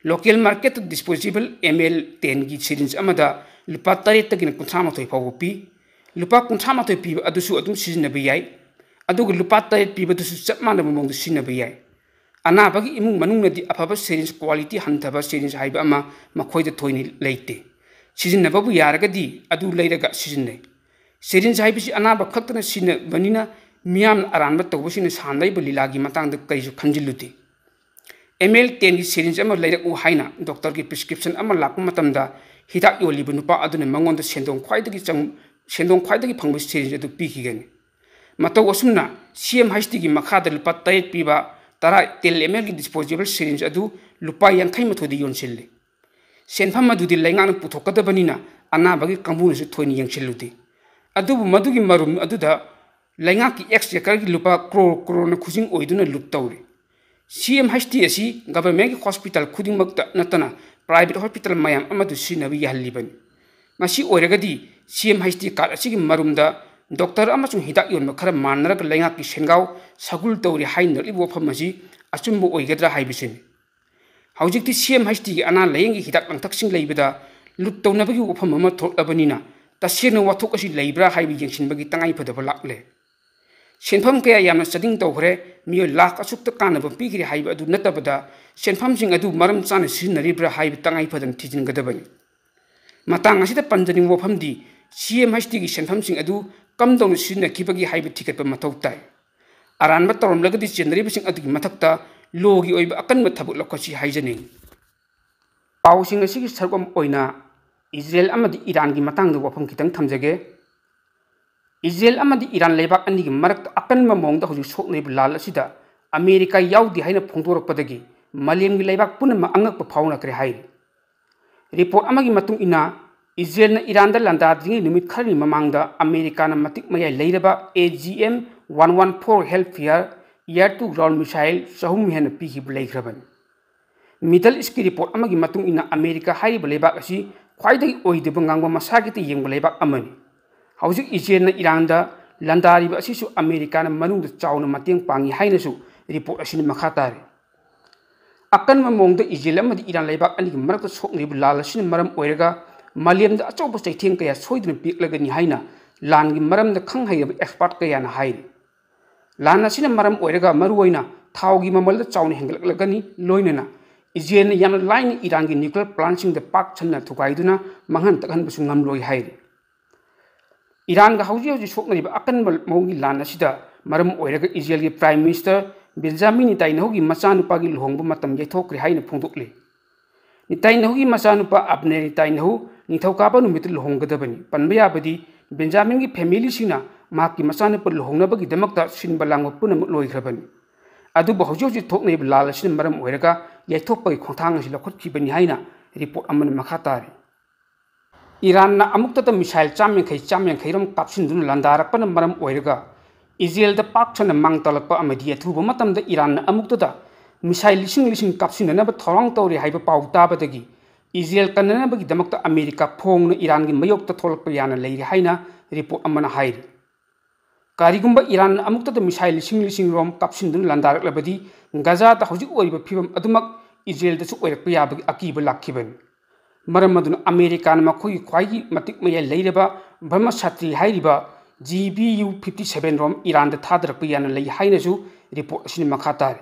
ꯂꯣꯀꯦꯜ ꯃꯥꯔꯀꯦꯠꯇ ꯗꯤꯁꯄꯣꯖꯦꯕꯜ ꯑꯦꯝ ꯑꯦꯜ ꯇꯦꯟꯒꯤ ꯁꯤꯔꯤꯟꯁ ꯑꯃꯗ ꯂꯨꯄꯥ ꯇꯔꯦꯠꯇꯒꯤꯅ ꯀꯨꯟꯊ꯭ꯔꯥ ꯃꯥꯊꯣꯏ ꯐꯥꯎꯕ ꯄꯤ꯫ ꯂꯨꯄꯥ ꯀꯨꯟꯊ꯭ꯔꯥ ꯃꯥꯊꯣꯏ ꯄꯤꯕ ꯑꯗꯨꯁꯨ ꯑꯗꯨꯝ ꯁꯤꯖꯤꯟꯅꯕ ꯌꯥꯏ, ꯑꯗꯨꯒ ꯂꯨꯄꯥ ꯇꯔꯦꯠ ꯄꯤꯕꯗꯨꯁꯨ ꯆꯞ ꯃꯥꯟꯅꯕ ꯃꯑꯣꯡꯗ ꯁꯤꯖꯤꯟꯅꯕ ꯌꯥꯏ꯫ ꯑꯅꯥꯕꯒꯤ ꯏꯃꯨꯡ ꯃꯅꯨꯡꯅꯗꯤ ꯑꯐꯕ ꯁꯤꯔꯤꯟꯁ, ꯀ꯭ꯋꯥꯂꯤꯇꯤ ꯍꯟꯊꯕ ꯁꯤꯔꯤꯟꯁ ꯍꯥꯏꯕ ꯑꯃ ꯃꯈꯣꯏꯗ ꯊꯣꯏꯅ ꯂꯩꯇꯦ꯫ ꯁꯤꯖꯤꯟꯅꯕꯕꯨ ꯌꯥꯔꯒꯗꯤ ꯑꯗꯨ ꯂꯩꯔꯒ ꯁꯤꯖꯤꯟꯅꯩ꯫ ꯁꯤꯔꯤꯟꯁ ꯍꯥꯏꯕꯁꯤ ꯑꯅꯥꯕ ꯈꯛꯇꯅ ꯁꯤꯖꯤꯟꯅꯕꯅꯤꯅ ꯃꯤꯌꯥꯝꯅ ꯑꯔꯥꯟꯕ ꯇꯧꯕꯁꯤꯡꯅ ꯁꯥꯟꯅꯔꯤꯕ ꯂꯤꯂꯥꯒꯤ ꯃꯇꯥꯡꯗ ꯀꯔꯤꯁꯨ ꯈꯟꯖꯤꯜꯂꯨꯗꯦ꯫ ꯑꯦꯝ ꯑꯦꯜ ꯇꯦꯟꯒꯤ ꯁꯤꯔꯤꯟꯁ ꯑꯃ ꯂꯩꯔꯛꯎ ꯍꯥꯏꯅ ꯗꯣꯛꯇꯔꯒꯤ ꯄ꯭ꯔꯤꯁꯀ꯭ꯔꯤꯞꯁꯟ ꯑꯃ ꯂꯥꯛꯄ ꯃꯇꯝꯗ ꯍꯤꯗꯥꯛ ꯌꯣꯜꯂꯤꯕ ꯅꯨꯄꯥ ꯑꯗꯨꯅ ꯃꯉꯣꯟꯗ ꯁꯦꯟꯗꯣꯡ ꯈ꯭ꯋꯥꯏꯗꯒꯤ ꯆꯪ-, ꯁꯦꯟꯗꯣꯡ ꯈ꯭ꯋꯥꯏꯗꯒꯤ ꯐꯪꯕ ꯁꯤꯔꯤꯟꯁ ꯑꯗꯨ ꯄꯤꯈꯤꯒꯅꯤ꯫ ꯃꯇꯧ ꯑꯁꯨꯝꯅ ꯁꯤ ꯑꯦꯝ ꯍꯩꯁ ꯇꯤꯒꯤ ꯃꯈꯥꯗ ꯂꯨꯄꯥ ꯇꯔꯦꯠ ꯄꯤꯕ ꯇꯔꯥ, ꯇꯦꯟ ꯑꯦꯝ ꯑꯦꯜꯒꯤ ꯗꯤꯁꯄꯣꯖꯦꯕꯜ ꯁꯤꯔꯤꯟꯁ ꯑꯗꯨ ꯂꯨꯄꯥ ꯌꯥꯡꯈꯩ ꯃꯥꯊꯣꯏꯗ ꯌꯣꯟꯁꯤꯜꯂꯤ꯫ ꯁꯦꯟꯐꯝ ꯑꯗꯨꯗꯤ ꯂꯩꯉꯥꯛꯅ ꯄꯨꯊꯣꯛꯀꯗꯕꯅꯤꯅ ꯑꯅꯥꯕꯒꯤ ꯀꯥꯡꯕꯨꯅꯁꯨ ꯊꯣꯏꯅ ꯌꯦꯡꯁꯤꯜꯂꯨꯗꯦ꯫ ꯑꯗꯨꯕꯨ ꯃꯗꯨꯒꯤ ꯃꯔꯨꯝ ꯑꯗꯨꯗ ꯂꯩꯉꯥꯛꯀꯤ ꯑꯦꯛꯁꯆꯦꯀꯔꯒꯤ ꯂꯨꯄꯥ ꯀ꯭ꯔꯣꯔ ꯀ꯭ꯔꯣꯔꯅ ꯈꯨꯖꯤꯡ ꯑꯣꯏꯗꯨꯅ ꯂꯨꯞ ꯇꯧꯔꯤ꯫ ꯁꯤ ꯑꯦꯝ ꯍꯩꯁ ꯇꯤ ꯑꯁꯤ ꯒꯚꯔꯟꯃꯦꯟꯠꯀꯤ ꯍꯣꯁꯄꯤꯇꯥꯜ ꯈꯨꯗꯤꯡꯃꯛꯇ ꯅꯠꯇꯅ ꯄ꯭ꯔꯥꯏꯚꯦꯠ ꯍꯣꯁꯄꯤꯇꯥꯜ ꯃꯌꯥꯝ ꯑꯃꯗꯁꯨ ꯁꯤꯖꯤꯟꯅꯕ ꯌꯥꯍꯜꯂꯤꯕꯅꯤ꯫ ꯃꯁꯤ ꯑꯣꯏꯔꯒꯗꯤ ꯁꯤ ꯑꯦꯝ ꯍꯩꯁ ꯇꯤ ꯀꯥꯔꯗ ꯑꯁꯤꯒꯤ ꯃꯔꯨꯝꯗ ꯗꯣꯛꯇꯔ ꯑꯃꯁꯨꯡ ꯍꯤꯗꯥꯛ ꯌꯣꯟꯕ ꯈꯔ ꯃꯥꯟꯅꯔꯒ ꯂꯩꯉꯥꯛꯀꯤ ꯁꯦꯟꯒꯥꯎ ꯁꯥꯒꯨꯜ ꯇꯧꯔꯤ ꯍꯥꯏꯅꯔꯛꯂꯤꯕ ꯋꯥꯐꯝ ꯑꯁꯤ ꯑꯆꯨꯝꯕ ꯑꯣꯏꯒꯗ꯭ꯔꯥ ꯍꯥꯏꯕꯁꯤꯅꯤ꯫ ꯍꯧꯖꯤꯛꯇꯤ ꯁꯤ ꯑꯦꯝ ꯍꯩꯁ ꯇꯤꯒꯤ ꯑꯅꯥ ꯂꯥꯌꯦꯡꯒꯤ ꯍꯤꯗꯥꯛ ꯂꯥꯡꯊꯛꯁꯤꯡ ꯂꯩꯕꯗ ꯂꯨꯠ ꯇꯧꯅꯕꯒꯤ ꯋꯥꯐꯝ ꯑꯃ ꯊꯣꯛꯂꯕꯅꯤꯅ, ꯇꯁꯦꯡꯅ ꯋꯥꯊꯣꯛ ꯑꯁꯤ ꯂꯩꯕ꯭ꯔꯥ ꯍꯥꯏꯕ ꯌꯦꯡꯁꯤꯟꯕꯒꯤ ꯇꯉꯥꯏ ꯐꯗꯕ ꯂꯥꯛꯂꯦ꯫ ꯁꯦꯟꯐꯝ ꯀꯌꯥ ꯌꯥꯝꯅ ꯆꯥꯗꯤꯡ ꯇꯧꯈ꯭ꯔꯦ, ꯃꯤꯑꯣꯏ ꯂꯥꯈ ꯑꯁꯨꯛꯇ ꯀꯥꯟꯅꯕ ꯄꯤꯈ꯭ꯔꯦ ꯍꯥꯏꯕ ꯑꯗꯨ ꯅꯠꯇꯕꯗ, ꯁꯦꯟꯐꯝꯁꯤꯡ ꯑꯗꯨ ꯃꯔꯝ ꯆꯥꯅ ꯁꯤꯖꯤꯟꯅꯔꯤꯕ꯭ꯔꯥ ꯍꯥꯏꯕ ꯇꯉꯥꯏ ꯐꯗꯅ ꯊꯤꯖꯤꯟꯒꯗꯕꯅꯤ꯫ ꯃꯇꯥꯡ ꯑꯁꯤꯗ ꯄꯟꯖꯅꯤꯡꯕ ꯋꯥꯐꯝꯗꯤ, ꯁꯤ ꯑꯦꯝ ꯑꯩꯆ ꯇꯤꯒꯤ ꯁꯦꯟꯐꯝꯁꯤꯡ ꯑꯗꯨ ꯀꯝꯗꯧꯅ ꯁꯤꯖꯤꯟꯅꯈꯤꯕꯒꯦ ꯍꯥꯏꯕ ꯊꯤꯒꯠꯄ ꯃꯊꯧ ꯇꯥꯏ꯫ ꯑꯔꯥꯟꯕ ꯇꯧꯔꯝꯂꯒꯗꯤ ꯆꯦꯟꯅꯔꯤꯕꯁꯤꯡ ꯑꯗꯨꯒꯤ ꯃꯊꯛꯇ ꯂꯣꯒꯤ ꯑꯣꯏꯕ ꯑꯀꯟꯕ ꯊꯕꯛ ꯂꯧꯈꯠꯁꯤ ꯍꯥꯏꯖꯅꯤꯡꯏ꯫ ꯄꯥꯎꯁꯤꯡ ꯑꯁꯤꯒꯤ ꯁꯔꯨꯛ ꯑꯃ ꯑꯣꯏꯅ ꯏꯖꯔꯦꯜ ꯑꯃꯗꯤ ꯏꯔꯥꯟꯒꯤ ꯃꯇꯥꯡꯗ ꯋꯥꯐꯝ ꯈꯤꯇꯪ ꯊꯝꯖꯒꯦ꯫ ꯏꯖꯔꯦꯜ ꯑꯃꯗꯤ ꯏꯔꯥꯟ ꯂꯩꯕꯥꯛ ꯑꯅꯤꯒꯤ ꯃꯔꯛꯇ ꯑꯀꯟꯕ ꯃꯑꯣꯡꯗ ꯍꯧꯖꯤꯛ ꯁꯣꯛꯅꯔꯤꯕ ꯂꯥꯜ ꯑꯁꯤꯗ ꯑꯃꯦꯔꯤꯀꯥ ꯌꯥꯎꯗꯦ ꯍꯥꯏꯅ ꯐꯣꯡꯗꯣꯔꯛꯄꯗꯒꯤ ꯃꯥꯂꯦꯝꯒꯤ ꯂꯩꯕꯥꯛ ꯄꯨꯝꯅꯃꯛ ꯑꯉꯛꯄ ꯐꯥꯎꯅꯈ꯭ꯔꯦ ꯍꯥꯏꯔꯤ꯫ ꯔꯤꯄꯣꯔꯠ ꯑꯃꯒꯤ ꯃꯇꯨꯡ ꯏꯟꯅ, ꯏꯖꯔꯦꯜꯅ ꯏꯔꯥꯟꯗ ꯂꯥꯟꯗꯥꯗ꯭ꯔꯤꯉꯩ ꯅꯨꯃꯤꯠ ꯈꯔꯅꯤ ꯃꯃꯥꯡꯗ ꯑꯃꯦꯔꯤꯀꯥꯅ ꯃꯇꯤꯛ ꯃꯌꯥꯏ ꯂꯩꯔꯕ A G M one one four Hellfire air to ground missile ꯆꯍꯨꯝ ꯍꯦꯟꯅ ꯄꯤꯈꯤꯕ ꯂꯩꯈ꯭ꯔꯕꯅꯤ꯫ ꯃꯤꯗꯜ ꯏꯁꯀꯤ ꯔꯤꯄꯣꯔꯠ ꯑꯃꯒꯤ ꯃꯇꯨꯡ ꯏꯟꯅ, ꯑꯃꯦꯔꯤꯀꯥ ꯍꯥꯏꯔꯤꯕ ꯂꯩꯕꯥꯛ ꯑꯁꯤ ꯈ꯭ꯋꯥꯏꯗꯒꯤ ꯑꯣꯏꯗꯕ ꯉꯥꯡꯕ ꯃꯁꯥꯒꯤꯇ ꯌꯦꯡꯕ ꯂꯩꯕꯥꯛ ꯑꯃꯅꯤ꯫ ꯍꯧꯖꯤꯛ ꯏꯖꯔꯦꯜꯅ ꯏꯔꯥꯟꯗ ꯂꯥꯟꯗꯥꯔꯤꯕ ꯑꯁꯤꯁꯨ ꯑꯃꯦꯔꯤꯀꯥꯅ ꯃꯅꯨꯡꯗ ꯆꯥꯎꯅ ꯃꯇꯦꯡ ꯄꯥꯡꯏ ꯍꯥꯏꯅꯁꯨ ꯔꯤꯄꯣꯔꯠ ꯑꯁꯤꯅ ꯃꯈꯥ ꯇꯥꯔꯤ꯫ ꯑꯀꯟꯕ ꯃꯑꯣꯡꯗ ꯏꯖꯔꯦꯜ ꯑꯃꯗꯤ ꯏꯔꯥꯟ ꯂꯩꯕꯥꯛ ꯑꯅꯤꯒꯤ ꯃꯔꯛꯇ ꯁꯣꯛꯅꯔꯤꯕ ꯂꯥꯜ ꯑꯁꯤꯅ ꯃꯔꯝ ꯑꯣꯏꯔꯒ ꯃꯥꯂꯦꯝꯗ ꯑꯆꯧꯕ ꯆꯩꯊꯦꯡ ꯀꯌꯥ ꯁꯣꯏꯗꯅ ꯄꯤꯛꯂꯒꯅꯤ ꯍꯥꯏꯅ ꯂꯥꯟꯒꯤ ꯃꯔꯝꯗ ꯈꯪ ꯍꯩꯔꯕ ꯑꯦꯛꯁꯄꯥꯔꯠ ꯀꯌꯥꯅ ꯍꯥꯏꯔꯤ꯫ ꯂꯥꯟ ꯑꯁꯤꯅ ꯃꯔꯝ ꯑꯣꯏꯔꯒ ꯃꯔꯨꯑꯣꯏꯅ ꯊꯥꯎꯒꯤ ꯃꯃꯜꯗ ꯆꯥꯎꯅ ꯍꯦꯟꯒꯠꯂꯛꯂꯒꯅꯤ, ꯂꯣꯏꯅꯅ ꯏꯖꯔꯦꯜꯅ ꯌꯥꯝꯅ ꯂꯥꯏꯅ ꯏꯔꯥꯟꯒꯤ ꯅ꯭ꯌꯨꯀ꯭ꯂꯤꯌꯔ ꯄ꯭ꯂꯥꯟꯁꯤꯡꯗ ꯄꯥꯛ ꯁꯟꯅ ꯊꯨꯒꯥꯏꯗꯨꯅ ꯃꯥꯡꯍꯟ ꯇꯥꯛꯍꯟꯕꯁꯨ ꯉꯝꯂꯣꯏ ꯍꯥꯏꯔꯤ꯫ ꯏꯔꯥꯟꯒ ꯍꯧꯖꯤꯛ ꯍꯧꯖꯤꯛ ꯁꯣꯛꯅꯔꯤꯕ ꯑꯀꯟꯕ ꯃꯑꯣꯡꯒꯤ ꯂꯥꯟ ꯑꯁꯤꯗ ꯃꯔꯝ ꯑꯣꯏꯔꯒ ꯏꯖꯔꯦꯜꯒꯤ ꯄ꯭ꯔꯥꯏꯝ ꯃꯤꯅꯤꯁꯇꯔ ꯕꯦꯟꯖꯥꯃꯤꯟ ꯅꯤꯇꯥꯏꯅꯍꯨꯒꯤ ꯃꯆꯥꯅꯨꯄꯥꯒꯤ ꯂꯨꯍꯣꯡꯕ ꯃꯇꯝ ꯌꯩꯊꯣꯛꯈ꯭ꯔꯦ ꯍꯥꯏꯅ ꯐꯣꯡꯗꯣꯛꯂꯤ꯫ ꯅꯤꯇꯥꯏꯅꯍꯨꯒꯤ ꯃꯆꯥꯅꯨꯄꯥ ꯑꯕꯅꯦꯔ ꯅꯤꯇꯥꯏꯅꯍꯨ ꯅꯤꯡꯊꯧꯀꯥꯕ ꯅꯨꯃꯤꯠꯇ ꯂꯨꯍꯣꯡꯒꯗꯕꯅꯤ꯫ ꯄꯟꯕ ꯌꯥꯕꯗꯤ, ꯕꯦꯟꯖꯥꯃꯤꯟꯒꯤ ꯐꯦꯃꯤꯂꯤꯁꯤꯡꯅ ꯃꯍꯥꯛꯀꯤ ꯃꯆꯥꯅꯨꯄꯥ ꯂꯨꯍꯣꯡꯅꯕꯒꯤꯗꯃꯛꯇ ꯁꯤꯟꯕ ꯂꯥꯡꯕ ꯄꯨꯝꯅꯃꯛ ꯂꯣꯏꯈ꯭ꯔꯕꯅꯤ꯫ ꯑꯗꯨꯕꯨ ꯍꯧꯖꯤꯛ ꯍꯧꯖꯤꯛ ꯊꯣꯛꯅꯔꯤꯕ ꯂꯥꯜ ꯑꯁꯤꯅ ꯃꯔꯝ ꯑꯣꯏꯔꯒ ꯌꯩꯊꯣꯛꯄꯒꯤ ꯈꯣꯡꯊꯥꯡ ꯑꯁꯤ ꯂꯧꯈꯠꯈꯤꯕꯅꯤ ꯍꯥꯏꯅ ꯔꯤꯄꯣꯔꯠ ꯑꯃꯅ ꯃꯈꯥ ꯇꯥꯔꯤ꯫ ꯏꯔꯥꯟꯅ ꯑꯃꯨꯛꯇꯗ ꯃꯤꯁꯥꯏꯜ ꯆꯥꯝ ꯌꯥꯡꯈꯩ, ꯆꯥꯝ ꯌꯥꯡꯈꯩ ꯔꯣꯝ ꯀꯥꯞꯁꯤꯟꯗꯨꯅ ꯂꯥꯟꯗꯥꯔꯛꯄꯅ ꯃꯔꯝ ꯑꯣꯏꯔꯒ ꯏꯖꯔꯦꯜꯗ ꯄꯥꯛ ꯁꯟꯅ ꯃꯥꯡ ꯇꯥꯛꯂꯛꯄ ꯑꯃꯗꯤ ꯑꯊꯨꯕ ꯃꯇꯝꯗ ꯏꯔꯥꯟꯅ ꯑꯃꯨꯛꯇꯗ ꯃꯤꯁꯥꯏꯜ ꯂꯤꯁꯤꯡ ꯂꯤꯁꯤꯡ ꯀꯥꯞꯁꯤꯟꯅꯅꯕ ꯊꯧꯔꯥꯡ ꯇꯧꯔꯤ ꯍꯥꯏꯕ ꯄꯥꯎ ꯇꯥꯕꯗꯒꯤ ꯏꯖꯔꯦꯜ ꯀꯟꯅꯅꯕꯒꯤꯗꯃꯛꯇ ꯑꯃꯦꯔꯤꯀꯥ ꯐꯣꯡꯅ ꯏꯔꯥꯟꯒꯤ ꯃꯥꯌꯣꯛꯇ ꯊꯣꯛꯂꯛꯄ ꯌꯥꯅ ꯂꯩꯔꯤ ꯍꯥꯏꯅ ꯔꯤꯄꯣꯔꯠ ꯑꯃꯅ ꯍꯥꯏꯔꯤ꯫ ꯀꯔꯤꯒꯨꯝꯕ ꯏꯔꯥꯟꯅ ꯑꯃꯨꯛꯇꯗ ꯃꯤꯁꯥꯏꯜ ꯂꯤꯁꯤꯡ ꯂꯤꯁꯤꯡ ꯔꯣꯝ ꯀꯥꯞꯁꯤꯟꯗꯨꯅ ꯂꯥꯟꯗꯥꯔꯛꯂꯕꯗꯤ ꯒꯖꯥꯗ ꯍꯧꯖꯤꯛ ꯑꯣꯏꯔꯤꯕ ꯐꯤꯕꯝ ꯑꯗꯨꯃꯛ ꯏꯖꯔꯦꯜꯗꯁꯨ ꯑꯣꯏꯔꯛꯄ ꯌꯥꯕꯒꯤ ꯑꯀꯤꯕ ꯂꯥꯛꯈꯤꯕꯅꯤ꯫ ꯃꯔꯝ ꯑꯗꯨꯅ ꯑꯃꯦꯔꯤꯀꯥꯅ ꯃꯈꯣꯏꯒꯤ ꯈ꯭ꯋꯥꯏꯒꯤ ꯃꯇꯤꯛ ꯃꯌꯥꯏ ꯂꯩꯔꯕ ꯕ꯭ꯔꯍꯃꯁꯇ꯭ꯔꯤ ꯍꯥꯏꯔꯤꯕ G B U fifty seven ꯔꯣꯝ ꯏꯔꯥꯟꯗ ꯊꯥꯗꯔꯛꯄ ꯌꯥꯅ ꯂꯩ ꯍꯥꯏꯅꯁꯨ ꯔꯤꯄꯣꯔꯠ ꯑꯁꯤꯅ ꯃꯈꯥ ꯇꯥꯔꯤ꯫